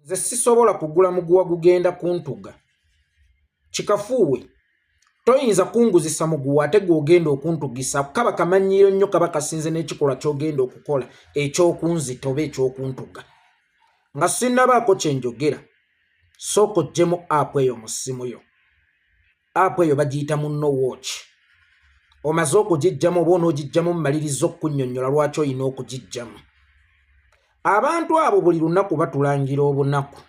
Nze sisobola kugula muguwa gugenda kuntuga. Kikafuuwe. Toyinza kunguzisa muguwa ate gw'ogenda okuntugisa. Kaba kamanyiiro nnyo, kaba kasinze n'ekikolwa ky'ogenda okukola eky'okunzita oba eky'okuntuga. Nga sinnabaako kye njogera, sooka oggyemu app eyo mu ssimu yo. App eyo bagiyita Munno Watch. Omaze okugiggyamu oba onoogiggyamu mmaliriza okukunnyonnyola lwaki olina okugiggyamu. Abantu abo buli lunaku batulangira obunaku,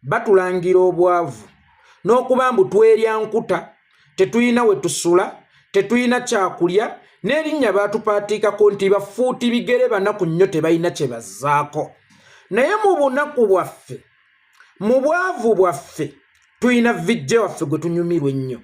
batulangira obwavu n'okuba mbu twerya nkuta, tetulina we tusula, tetulina kyakulya, n'erinnya baatupaatiikako nti bafuuti bigere banaku nnyo tebalina kye bazzaako. Naye mu bunaku bwaffe, mu bwavu bwaffe, tulina vijje waffe gwe tunyumirwa ennyo,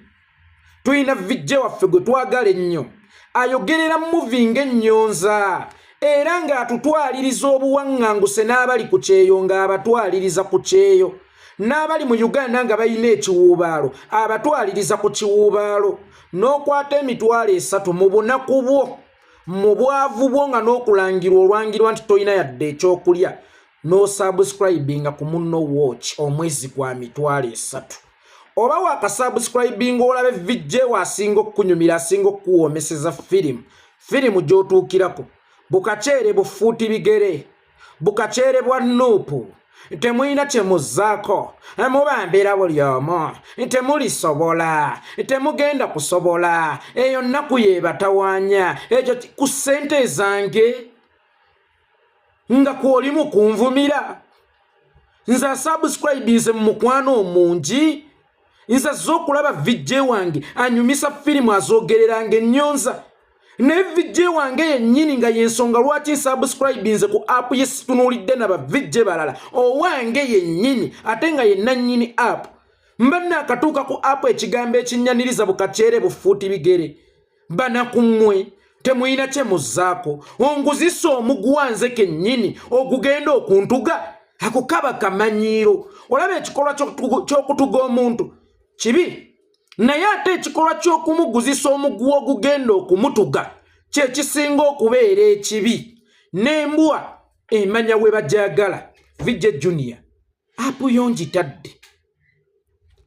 tulina vijje waffe gwe twagala ennyo, ayogerera muvi ng'ennyonza era ng'atutwaliriza obuwaŋŋanguse n'abali ku kyeyo ng'abatwaliriza ku kyeyo, n'abali mu Uganda nga balina ekiwuubaalo abatwaliriza ku kiwuubaalo, n'okwata 30,000 mu bunaku bwo, mu bwavu bwo, nga n'okulangirwa olwangirwa nti tolina yadde ekyokulya, n'osubscribinga ku Munno Watch omwezi gwa 30,000. Oba wakasubscribinga olabe vijje asinga okukunyumira, asinga okukuwoomeseza firimu, firimu gy'otuukirako bukaceere bufuuti bigere, bukaceere bwa NUP, temulina kye muzzaako, mubambira buli omu, temulisobola, temugenda kusobola, eyo nnaku yeebatawaanya. Ekyo ku ssente zange nga kwolimu kunvumira nze asubscribinze mu mukwano omungi, nze azze okulaba vijje wange anyumisa firimu azoogereranga ennyonza, naye vijje wange yennyini nga yensonga lwaki nsubscribinze ku app ye, situnuulidde naba vijje balala, owange yennyini ate nga yenna nnyini app, mba naakatuuka ku app, ekigambo ekinnyaniriza bukaceere bufuuti bigere, banaku mmwe, temulina kye muzzaako, onguzisa omuguwa nze kennyini ogugenda okuntuga. Ako kaba kamanyiiro. Olaba ekikolwa ky'okutuga omuntu kibi, naye ate ekikolwa ky'okumuguzisa omuguwa ogugenda okumutuga kyekisinga okubeera ekibi. N'embwa emanya we bajagala. Vijje Junior, app yo ngitadde.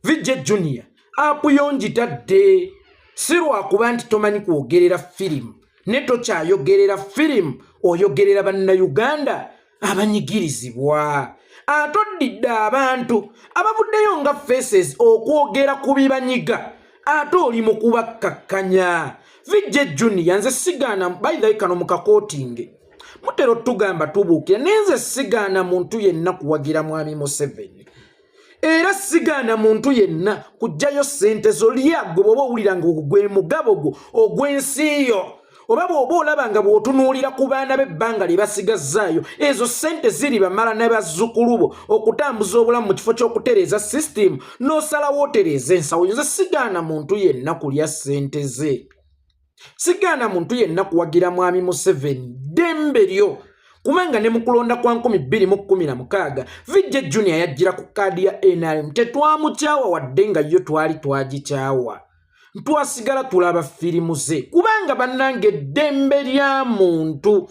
Vijje Junior, app yo ngitadde si lwakuba nti tomanyi kwogerera firimu, ne tokyayogerera firimu, oyogerera Bannayuganda abanyigirizibwa, ate oddidde abantu abavuddeyo nga faces okwogera ku bibanyiga, ate oli mu kubakkakkanya. Vijje Junior, nze sigaana, by the way, kano mukakootinge mutera otugamba tubuukira, naye nze sigaana muntu yenna kuwagira Mwami Museveni, era sigaana muntu yenna kuggyayo ssente zo lya gwe bw'oba owulira nga gwe mugabo gwo ogw'ensi yo, oba bw'oba olaba nga bw'otunuulira ku baana b'ebbanga lye basigazzaayo, ezo ssente ziri bamala ne bazzukulu bo okutambuza obulamu, mu kifo ky'okutereeza sisitimu n'osalawo otereeza ensawo. Nze sigaana muntu yenna kulya ssente ze, sigaana muntu yenna kuwagira Mwami Museveni, ddembe lyo, kubanga ne mu kulonda kwa 2016 Vijje Junior yajjira ku kaadi ya NRM. Tetwamukyawa, wadde nga yo twali twagikyawa, twasigala tulaba firimu ze, kubanga bannange eddembe lya muntu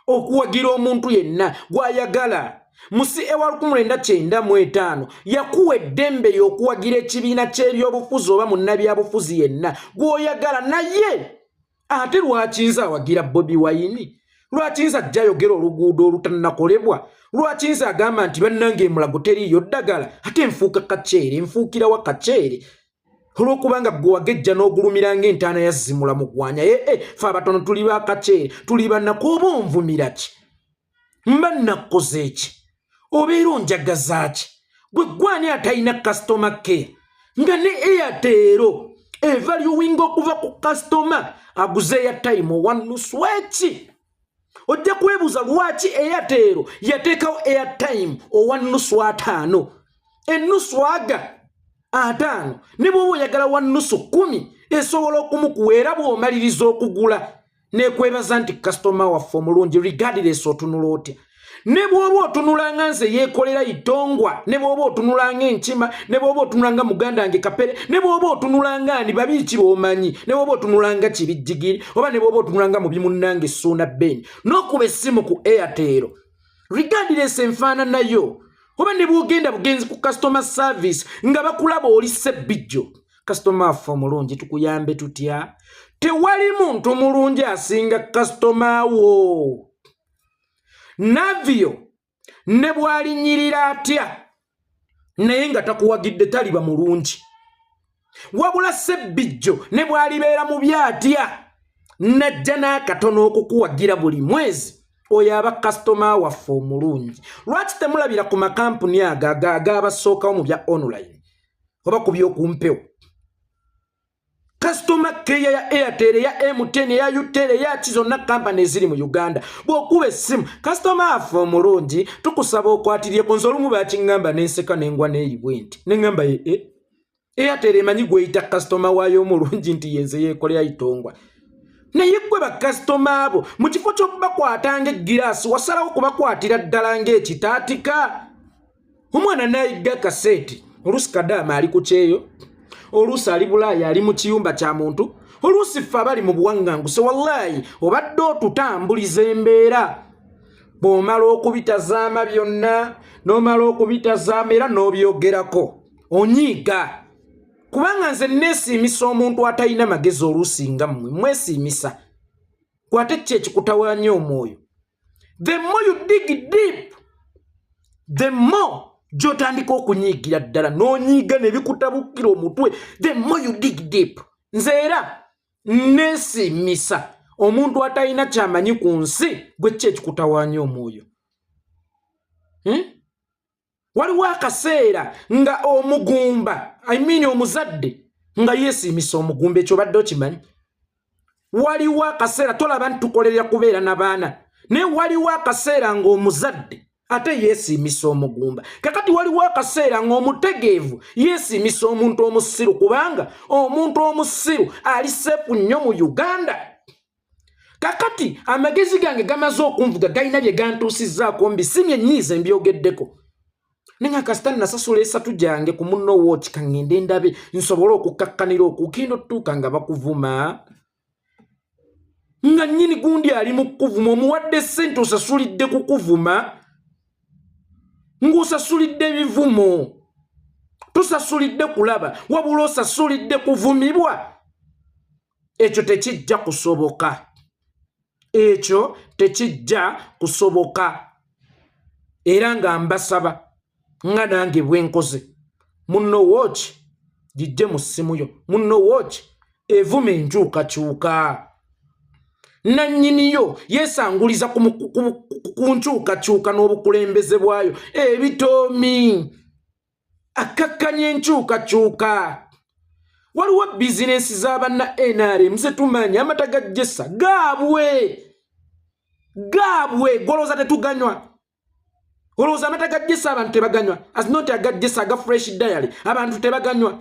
okuwagira omuntu yenna gw'ayagala. Musi ewa 1995 yakuwa eddembe y'okuwagira ekibiina ky'ebyobufuzi oba munnabyabufuzi yenna gw'oyagala. Naye ate lwaki nze awagira Bobi Wine, lwaki nze ajja ayogera oluguudo olutannakolebwa, lwaki nze agamba nti bannange emulago teriiyo ddagala, ate nfuuka kaceere? Nfuukirawa kaceere olwokubanga gwe wagejja n'ogulumira ng'entaana ya Zimula mugwanya? Ee, fe abatono tuli bakaceere, tuli banaku. Oba onvumira ki? Mba nakkoze ki? Obeera onjagaza ki? Gwe gwani atalina customer care, nga ne Airtel evaluinga okuva ku kasitoma aguze airtime owanusu eki? Ojja kwebuuza lwaki Airtel yateekawo airtime owa nusu 50, ennusu aga 50, ne bw'oba oyagala wa nusu 10 esobola okumukuwa, era bw'omaliriza okugula nekwebaza nti kasitoma waffe omulungi, regardless otunula otya, ne bw'oba otunula nga nze yeekolera itongwa, ne bw'oba otunula nga enkima, ne bw'oba otunula nga muganda wange Kapere, ne bw'oba otunula nga ani babiiki b'omanyi, ne bw'oba otunula nga Kibijjigiri, oba ne bw'oba otunula nga mubi munnange Suuna Ben, n'okuba essimu ku Airtel, regardless enfaananayo. Oba ne bwogenda bugenzi ku customer service nga bakulaba oli sebbijjo, kasitoma waffe omulungi, tukuyambe tutya? Tewali muntu mulungi asinga kasitoma wo. Navio ne bw'alinyirira atya naye nga takuwagidde, taliba mulungi. Wabula sebbijjo ne bw'alibeera mubi atya, najja n'akatono okukuwagira buli mwezi, oyo aba kasitoma waffe omulungi. Lwaki temulabira ku makampuni ago agabasookawo mu bya online oba ku byokumpewo? Customer care ya Airtel, eya MTN, eya Utel, eyaki, zonna kampani eziri mu Uganda, bw'okuba essimu, "Kasitoma affe omulungi, tukusaba okwatiryeko." Nze olumu bakiŋŋamba n'enseka n'engwa n'eyibwe nti neŋŋamba ye Airtel emanyi gweyita kasitoma waayo omulungi nti yenze yeekolera itongwa. Naye gwe bakasitoma abo mu kifo ky'okubakwata ng'eggiraasi, wasalawo kubakwatira ddala ng'ekitaatika. Omwana n'ayigga kaseeti, oluusi kadaama ali ku kyeyo, oluusi ali Bulaaya, ali mu kiyumba kya muntu, oluusi ffe abali mu buwaŋŋanguse. Wallaayi obadde otutambuliza embeera. Bw'omala okubitazaama byonna, n'omala okubitazaama era n'obyogerako, onyiiga, kubanga nze neesiimisa omuntu atalina magezi. Oluusi nga mmwe mwesiimisa, kwate ki ekikutawaanya omwoyo? The more you dig deep, the more gy'otandika okunyiigira ddala, n'onyiiga ne bikutabukira omutwe. The more you dig deep. Nze era neesiimisa omuntu atalina kyamanyi ku nsi. Gwe ki ekikutawaanya omwoyo, Waliwo akaseera nga omugumba, I mean omuzadde nga yeesiimisa omugumba. Ekyo obadde okimanyi? Waliwo akaseera, tolaba nti tukolerera kubeera n'abaana, naye waliwo akaseera ng'omuzadde ate yeesiimisa omugumba. Kakati waliwo akaseera ng'omutegeevu yeesiimisa omuntu omusiru, kubanga omuntu omusiru ali safe nnyo mu Uganda. Kakati amagezi gange gamaze okunvuga, galina bye gantuusizzaako, mbisimye, nnyiize, mbyogeddeko, naye nga kasita nasasula esatu gyange ku munno wooki, kaŋŋende ndabe nsobole okukkakkanira okugenda otutuuka nga bakuvuma, nga nnyini gundi ali mu kukuvuma. Omuwadde ssente, osasulidde kukuvuma, ng'osasulidde ebivumo. Tosasulidde kulaba, wabula osasulidde kuvumibwa. Ekyo tekijja kusoboka, ekyo tekijja kusoboka. Era nga mbasaba, nga nange bwe nkoze, Munno Watch gijje mu ssimu yo. Munno Watch evuma enkyukakyuka, nannyiniyo yeesanguliza ku nkyukakyuka n'obukulembeze bwayo. Ebitoomi akkakkanya enkyukakyuka. Waliwo bizinensi z'abanna NRM zetumanyi, amata ga Jesa gaabwe, gaabwe. Golowooza tetuganywa? Olowooza amata ga Jesa abantu tebaganywa? As not aga Jesa, aga Fresh Dairy abantu tebaganywa?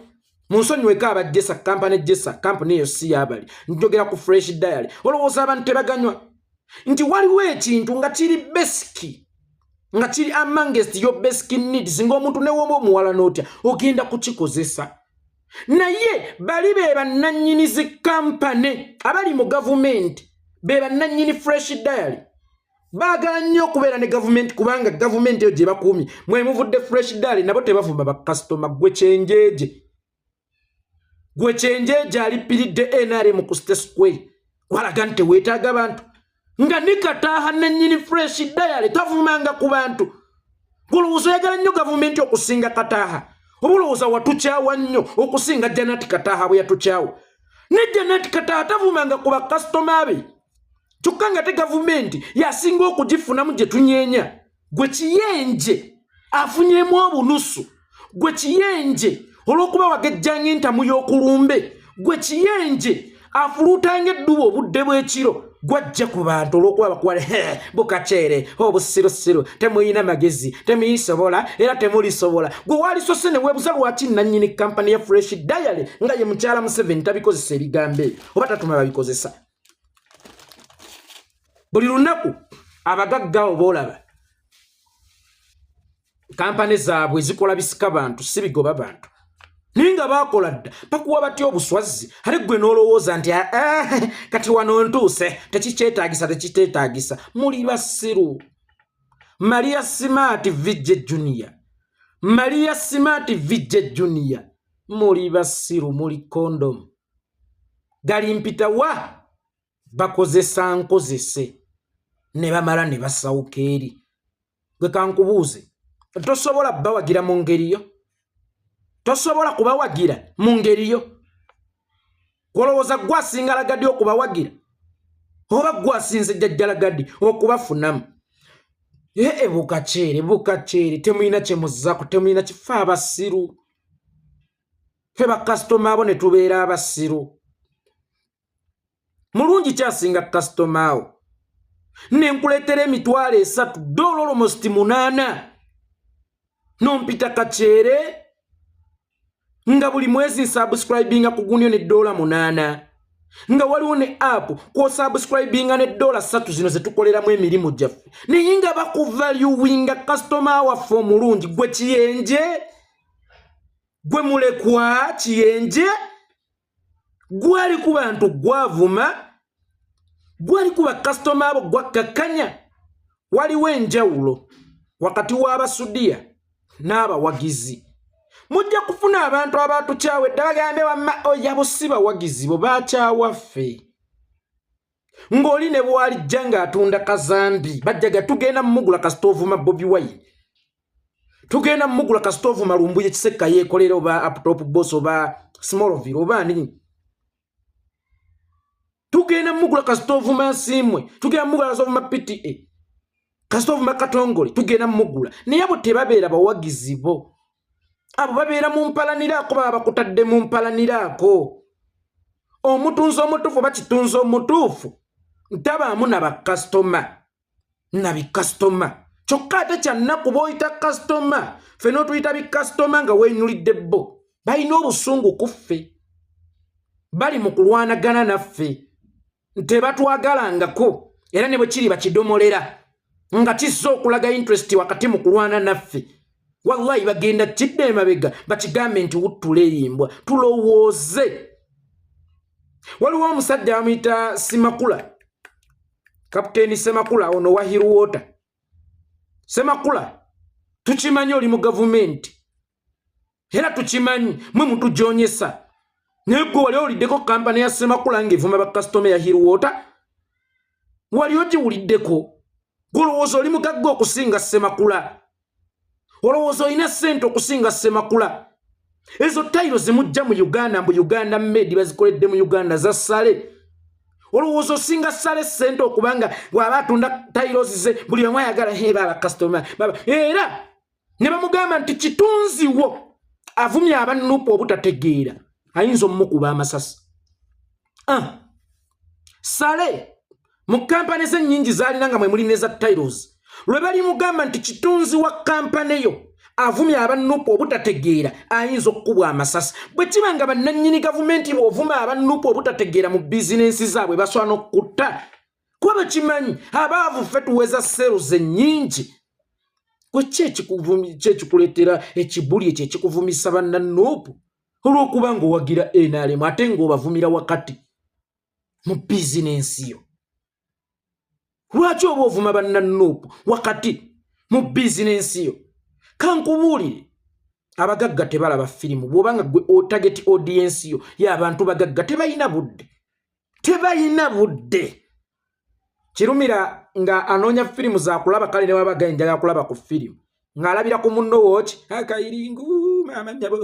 Munsonyiweko aba Jesa kampany, Jesa kampany eyo si yabali, njogera ku Fresh Dairy. Olowooza abantu tebaganywa? Nti waliwo ekintu nga kiri basic, nga kiri amongst your basic needs, ng'omuntu newoba omuwala n'otya ogenda kukikozesa, naye bali be bannannyini zi kampane abali mu gavumenti, be bannannyini Fresh Dairy. Baagala nnyo okubeera ne gavumenti, kubanga gavumenti eyo gye bakuumye mwe muvudde Fresh Dairy. Nabo tebavuma bakasitoma. Gwe kyenjeeje, gwe kyenjeeje alipiridde NRM ku State Square, walaga nti teweetaaga bantu, nga ne Kataaha nennyini Fresh Dairy tavumanga ku bantu. Golowooza oyagala nnyo gavumenti okusinga Kataaha, oba olowooza watukyawa nnyo okusinga Janati Kataaha bwe yatukyawa? Ne Janati Kataaha tavumanga ku bakasitoma be, kyokka nga te gavumenti yasinga okugifunamu gye tunyeenya. Gwe kiyenje afunyemu obunusu, gwe kiyenje olw'okuba wagejjanga entamu y'okulumbe, gwe kiyenje afuluutanga edduba obudde bw'ekiro, gwajja ku bantu olw'okuba bakuwale bukaceere obusirusiru. Temuyina magezi, temuyisobola era temulisobola. Gwe walisose ne weebuza lwaki nannyini kampani ya Fresh Dairy nga ye mukyala Museveni tabikozesa ebigambo ebyo, oba tatuma babikozesa. Buli lunaku abagagga oba olaba kampani zaabwe zikola bisika bantu, si bigoba bantu, naye nga baakola dda. Bakuwa batya obuswazzi? Ate gwe n'olowooza nti, "Ah, kati wano ntuuse, tekikyetaagisa, tekiteetaagisa." Muli basiru. Maria Smart VJ Junior. Maria Smart VJ Junior, muli basiru, muli kondomu. Galimpita wa bakozesa nkozese ne bamala ne basawuka eri. Gwe kankubuuze, tosobola bawagira mu ngeri yo? Tosobola kubawagira mu ngeri yo? Olowooza gwe asinga Lagadi okubawagira oba gwe asinze Jjajja Lagadi okubafunamu? Ee, bukakyere bukakyere, temulina kyemuzzako, temulina kifa. Abasiru ffe bakasitoma abo ne tubeera abasiru. Mulungi kyasinga kasitoma awo nenkuleetera 30,000 dola, almost 8, nompita kakyere nga buli mwezi nsubscribinga ku gunio ne $8, nga waliwo ne app kwosubscribinga ne $3 zino zetukoleramu emirimu gyaffe, naye nga bakuvaluinga kasitoma waffe omulungi. Gwe kiyenje, gwe mulekwa kiyenje, gwali ku bantu gwavuma, gwali ku bakasitoma abo gwakkakkanya. Waliwo enjawulo wakati w'abasudiya n'abawagizi. Mujja kufuna abantu abatukyawa edda bagambe wamma oyabo si bawagizi bo, bakyawaffe. Ng'oli ne bwalijja ng'atunda kazambi, bajjaga tugenda mumugula kasita ovuma Bobi Wine, tugenda mumugula kasita ovuma Lumbuye Kisekka yeekolera oba Uptop Boss oba Smallville oba ani, tugenda mumugula kasita ovuma Nsiimwe, tugenda mumugula kasita ovuma PTA, kasita ovuma Katongole, tugenda mumugula. Naye abo tebabeera bawagizi bo, abo babeera mu mpalaniraako, baba bakutadde mu mpalaniraako. Omutunzi omutuufu oba kitunzi omutuufu ntabaamu na bakasitoma na bikasitoma. Kyokka ate kyannaku b'oyita kasitoma, ffe n'otuyita bikasitoma nga weenyulidde. Bo balina obusungu ku ffe, bali mu kulwanagana naffe, tebatwagalangako, era ne bwe kiri bakidomolera nga kizza okulaga interest wakati mu kulwana naffe. Wallahi bagenda kidda emabega bakigambe nti wuttula eyimbwa. Tulowooze waliwo omusajja bamuyita Simakula, Kapiteeni Semakula ono wa Hill Water. Semakula, tukimanyi oli mu gavumenti, era tukimanyi mwe mutujonyesa, naye gwe wali owuliddeko kampani ya Semakula ng'evuma bakasitoma ya Hill Water? Wali ogiwuliddeko? Golowooza oli mugagga okusinga Semakula? Olowooza olina ssente okusinga Semakula? Ezo tayiro zimujja mu Uganda mbu Uganda made, bazikoledde mu Uganda, za Sale. Olowooza osinga Sale ssente okubanga bw'aba atunda tiles ze buli omu ayagala heba abakasitoma? Era ne bamugamba nti kitunziwo avumye abanupu obutategeera, ayinza omumukuba amasasi. Ah. Sale mu kampani ze ennyingi zaalina nga mwe muli neza tiles, lwe balimugamba nti kitunzi wa kampani yo avumye abanupu obutategeera, ayinza okukubwa amasasi. Bwe kiba nga bannannyini gavumenti bw'ovuma abanupu obutategeera mu bizinensi zaabwe baswana n'okutta, kuba bakimanyi abaavu ffe tuweza sales ennyingi. Gwe ki ekikuleetera ekibuli ekyo ekikuvumisa bannanuupu olw'okuba ng'owagira NRM ate ng'obavumira wakati mu bizinensi yo? Lwaki oba ovuma bannanuupu wakati mu bizinensi yo? Kankubuulire, abagagga tebalaba firimu. Bw'obanga gwe otarget audience yo y'abantu bagagga, tebalina budde, tebalina budde. Kirumira nga anoonya firimu zakulaba, kale ne waba gaye njagala kulaba ku firimu, ng'alabira ku munno wooki akayiringu maama nyabo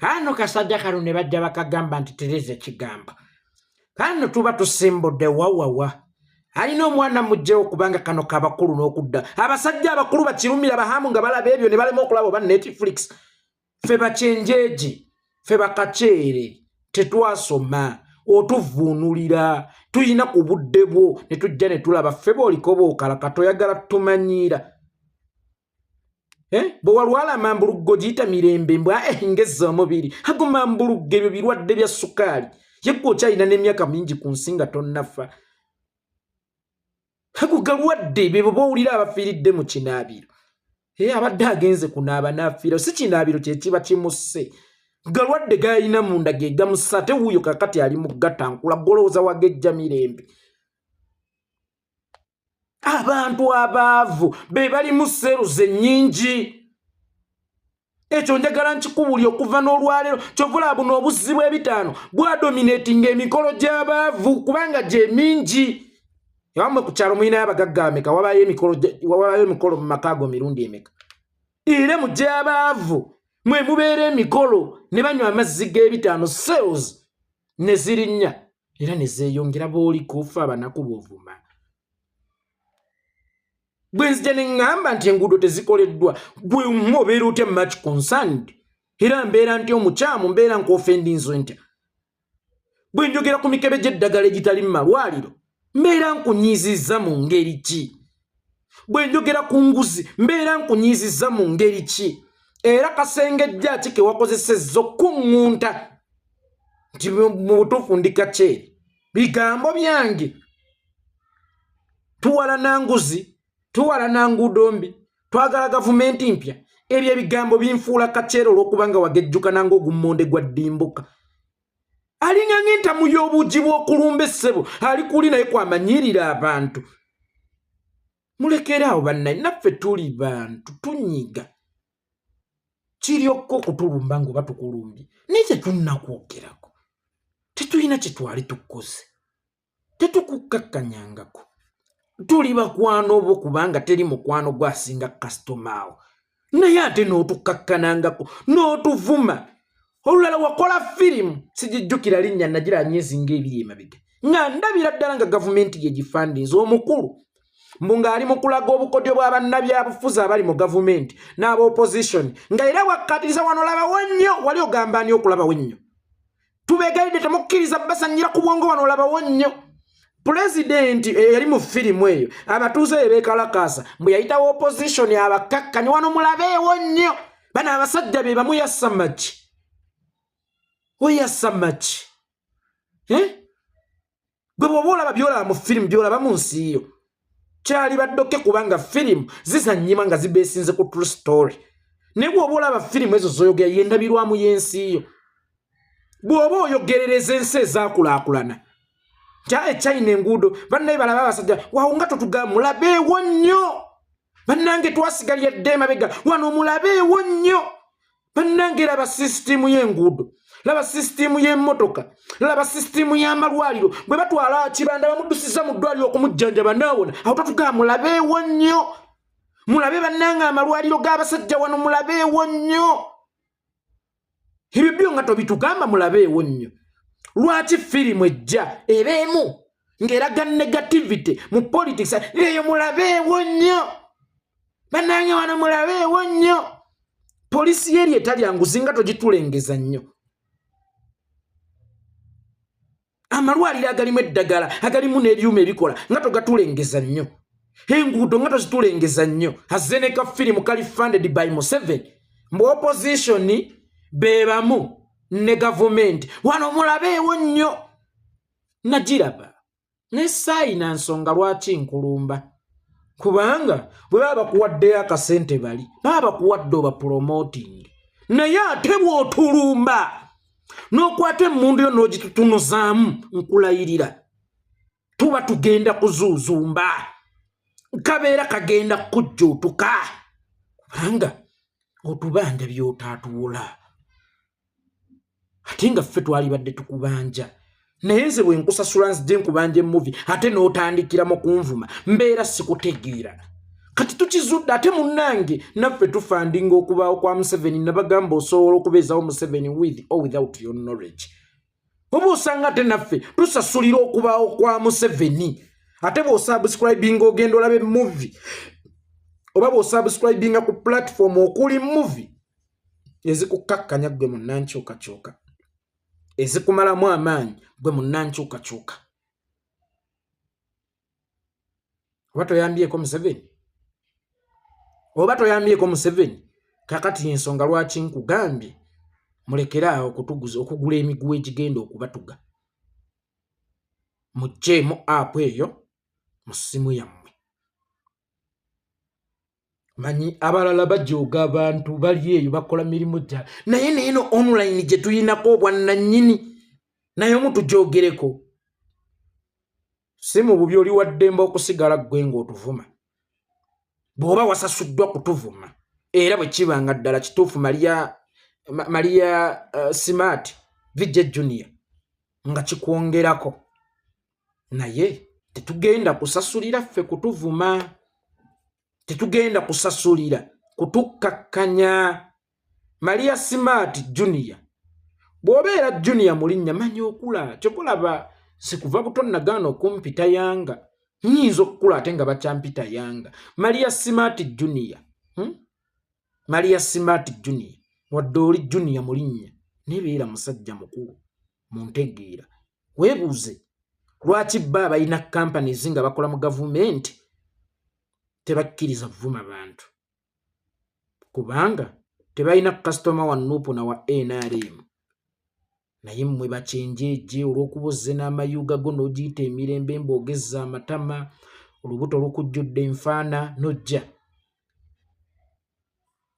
kano kasajja kano ne bajja bakagamba nti tereza ekigambo kano tuba tusimbudde wawawa alina omwana mugjewo kubanga kano kabakulu n'okudda abasajja abakulu bakirumira bahamu nga balaba ebyo ne balema okulaba oba Netflix. Ffe bakyenjeegi, ffe bakaceere, tetwasoma, otuvuunulira tuyina ku budde bwo ne tujja ne tulaba. Ffe booliko bookala katoyagala tumanyiira. Bwe walwala amambuluggo giyita mirembe mbwa ngezza omubiri ago mambuluggo, ebyo birwadde bya sukaali. Yegwe okyalina n'emyaka mingi ku nsi nga tonnafa, ago galwadde bebo bowulira abafiiridde mu kinaabiro. Abadde agenze kunaaba n'afiira, si kinaabiro kyekiba kimusse, galwadde galina munda ge gamussa. Ate wuuyo kakati ali mu gatankula, golowooza wagejja mirembe. Abantu abaavu be balimu sales ennyingi. Ekyo njagala nkikubuli okuva n'olwaleero. Kyova olaba buno obuzzi bw'ebitaano bwadominatinga emikolo gy'abaavu, kubanga gye mingi. Ewammwe ku kyalo mulinayo abagagga ameka? Wabayo emikolo mu maka ago mirundi emeka? Era mu gy'abaavu mwe mubeera emikolo ne banywa amazzi g'ebitaano, sales ne zirinnya era ne zeeyongera. B'oliko ffe abanaku b'ovuma. Bwe nzija ne ŋŋamba nti enguudo tezikoleddwa, gwe obeera otya much concerned? Era mbeera nti omukyamu, mbeera nkuoffendinze ntya? Bwe njogera ku mikebe gy'eddagala egitali mu malwaliro, mbeera nkunyiizizza mu ngeri ki? Bwe njogera ku nguzi, mbeera nkunyiizizza mu ngeri ki? Era kasengejja ki ke wakozesezza okuŋŋunta nti mu butuufu ndi kakyeri? Bigambo byange, tuwalana nguzi, tuwalana nguudo mbi, twagala gavumenti mpya. Ebyo ebigambo binfuula kakyere olw'okuba nga wagejjukana ng'ogummonde gwa ddimbuka, alinga ng'entamu y'obuugi bw'okulumba essebo ali kuli naye kwamanyirira abantu. Mulekere awo bannaye, naffe tuli bantu, tunyiga. Kiryokka okutulumba ng'oba tukulumbye, naye tetunnakwogerako, tetulina kye twali tukoze, tetukukkakkanyangako. Tuli bakwano bo, kubanga teri mukwano gwasinga kasitoma wo, naye ate n'otukkakkanangako n'otuvuma. Olulala wakola firimu, sigijjukira linnya, nagira myezi ng'ebiri emabega, nga ndabira ddala nga gavumenti yegifundinze. Omukulu mbu ng'ali mu kulaga obukodyo bwa bannabyabufuzi abali mu gavumenti n'aba opposition, nga era wakkatiriza wano olabawo nnyo. Wali ogamba ani okulabawo ennyo? Tubeegayiridde, temukkiriza basanyira ku bwongo. Wano olabawo nnyo. Pulezidenti eyali mu firimu eyo, abatuuze be beekalakaasa mbu yayitawo opposition abakkakkanye. Wano mulabeewo nnyo, bano abasajja be bamu. Yasamaki, oyasamaki, gwe bw'oba olaba byolaba mu firimu, byolaba mu nsi yo kyali baddoke, kubanga firimu zizanyibwa nga zibeesinze ku true story. Naye bw'oba olaba firimu ezo zoyogera, yendabirwamu y'ensi yo. Bw'oba oyogerereza ensi ezaakulaakulana nti aye China enguudo, bannaye balaba abasajja wawo nga totugamba mulabeewo nnyo. Bannange, twasigalira dde emabega. Wano mulabeewo nnyo bannange. Laba sisitimu y'enguudo, laba sisitimu y'emmotoka, laba sisitimu y'amalwaliro. Bwe batwala Kibanda bamuddusiza mu ddwaliro okumujjanjaba naawona, awo totugamba mulabeewo nnyo. Mulabe bannange amalwaliro g'abasajja wano, mulabeewo nnyo. Ebyo byo nga tobitugamba mulabeewo nnyo. Lwaki firimu ejja eba emu ng'eraga negativity mu politics, eyo mulabeewo nnyo? Bannange, wano mulabeewo nnyo. Poliisi yeri etalya nguzi nga togitulengeza nnyo. Amalwaliro agalimu eddagala, agalimu n'ebyuma ebikola, nga togatulengeza nnyo. Enguudo nga tozitulengeza nnyo. Azze ne ka firimu kali funded by Museveni, mbu opposition be bamu ne gavumenti. Wano mulabeewo nnyo. Nagiraba ne saayina nsonga lwaki nkulumba, kubanga bwe baba bakuwaddeyo akasente, bali baba bakuwadde oba promoting. Naye ate bw'otulumba n'okwata emmundu yo n'ogitutunuzaamu, nkulayirira tuba tugenda kuzuuzumba, kabeera kagenda kujjuutuka, kubanga otubanja by'otaatuwola, ate nga ffe twalibadde tukubanja. Naye nze bwe nkusasula nzije nkubanja emuvi, ate n'otandikira mu kunvuma, mbeera sikutegeera. Kati tukizudde ate munnange, naffe tufundinga okubaawo kwa Museveni. Nabagamba, osobola okubeezawo Museveni with or without your knowledge. Oba osanga ate naffe tusasulira okubaawo kwa Museveni. Ate bw'osubscribinga ogenda olaba emuvi, oba bw'osubscribinga ku platform okuli movie ezikukkakkanya ggwe munnankyukakyuka, ezikumalamu amaanyi gwe munnankyukakyuka, oba toyambyeko Museveni, oba toyambyeko Museveni. Kakati ensonga lwaki nkugambye mulekere awo okutuguza, okugula emiguwa egigenda okubatuga, mugjeemu app eyo mu ssimu yammwe. Manyi abalala bajooga, abantu bali eyo bakola mirimu gya, naye neeno online gye tuyinako obwannannyini, naye omutujogereko si mu bubi. Oli waddembe okusigala ggwe ng'otuvuma bw'oba wasasuddwa kutuvuma. Era bwe kiba nga ddala kituufu Maria, Maria Smart VJ Junior nga kikwongerako, naye tetugenda kusasulira ffe kutuvuma, tetugenda kusasulira kutukkakkanya. Maria Smart Junior, bw'obeera Junior mu linnya, manya okula. Kyokulaba sikuva buto nagaana okumpita yanga, nyinza okukula ate nga bakyampita yanga. Maria Smart Junior, Maria Smart Junior, wadde oli Junior mu linnya, naye beera musajja mukulu mu ntegeera. Weebuuze lwaki bba abalina companies nga bakola mu gavumenti tebakkiriza vuma bantu, kubanga tebalina kasitoma wa NUP na wa NRM. Naye mmwe bakyenjeeje, olw'okuba ozze n'amayuga go n'ogiyita emirembe, mbw'ogezza amatama, olubuto lukujjudde enfaana, n'ojja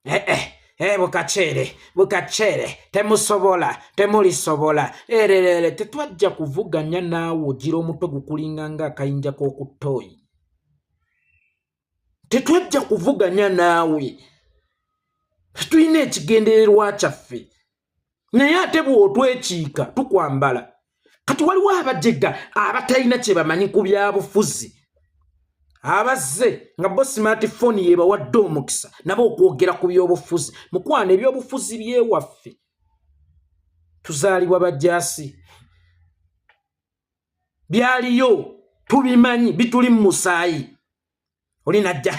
eh, eh, eh, bukaceere bukaceere, temusobola, temulisobola ererere. Tetwajja kuvuganya naawe, ogira omutwe gukulinga ng'akayinja k'oku ttooyi. Tetwajja kuvuganya naawe, tulina ekigendererwa kyaffe, naye ate bw'otwekiika tukwambala. Kati waliwo abajega abatalina kye bamanyi ku byabufuzi abazze nga bo smartphone yebawadde omukisa nabo okwogera ku byobufuzi. Mukwano, ebyobufuzi byewaffe tuzaalibwa bajjaasi, byaliyo, tubimanyi, bituli mu musaayi. Oli najja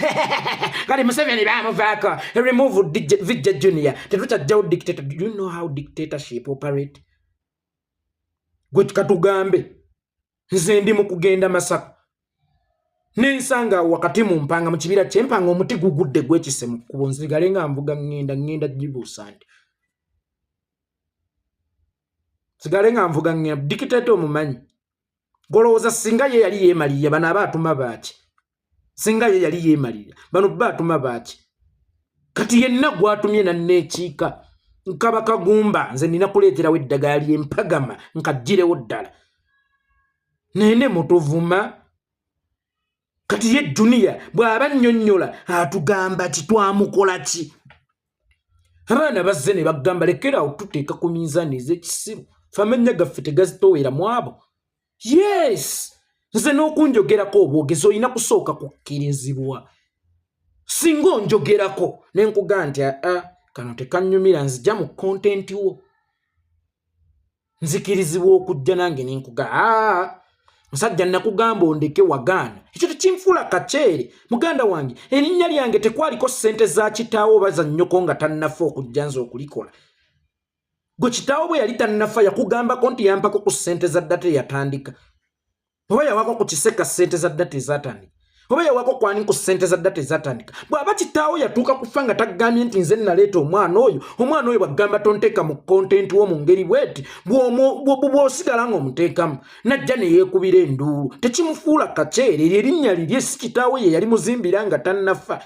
kati Museveni bamuvaako, remove VJ Junior, tetukyajjawo dictator. Do you know how dictatorship operate? Gwe katugambe nze ndi mu kugenda Masaka, nensanga wakati mu mpanga, mu kibira kyempanga, omuti gugudde gwekise mu kkubo, nzigale nga nvuga ŋŋenda, ŋŋenda gibuusa nti sigale nga nvuga ŋŋenda. Dictator omumanyi? Golowooza singa ye yali yeemalirira, bano aba atuma baaki? Singa ye yali yeemalirira, bano ba atuma baaki? Kati yenna gwatumye nanneekiika nkaba kagumba, nze nina kuleeterawo eddagala ly'empagama nkaggirewo ddala nene mutuvuma. Kati ye Junior bw'aba nnyonnyola atugamba ki? Twamukola ki? Abaana bazze ne bagamba lekerawo tuteeka ku minzaani ez'ekisiru, fe amannya gaffe tegazitowera mu abo. Yes, nze n'okunjogerako obwogezi olina kusooka kukkirizibwa. Singa onjogerako ne nkugaa nti aa, kano tekanyumira, nzija mu content wo, nzikirizibwa okujja nange nenkuga, aa, musajja nakugamba ondeke, wagaana. Ekyo tekinfuula kaceere, muganda wange. Erinnya lyange tekwaliko ssente za kitaawo oba za nnyoko nga tannafa okujja nze okulikola. Gwe kitaawo bwe yali tannafa yakugambako nti yampako ku ssente za data eyatandika, oba yawako ku kiseka ssente za data ezatandika, oba yawako kwani ku ssente za data ezatandika? Bw'aba kitaawo yatuuka kufa nga tagambye nti nze naleeta omwana oyo, omwana oyo bwagamba tonteeka mu content wo mu ngeri bweti, bw'osigala ng'omuteekamu najja ne yeekubira enduulu, tekimufuula kaceere. Eryo erinnya lirye, si kitaawe ye yali muzimbira nga tannafa,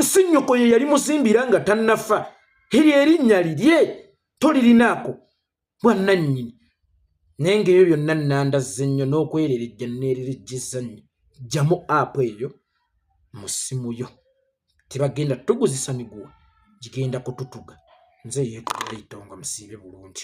si nnyoko ye yali muzimbira nga tannafa. Eryo erinnya lirye, tolirinaako bwannannyini. Naye ngaebyo byonna nandazze nnyo n'okwererejja, neererejjeza nnyo. Jjamu app eyo mu ssimu yo, tebagenda tuguzisa miguwa gigenda kututuga. Nze yeekolera itongo, musiibe bulungi.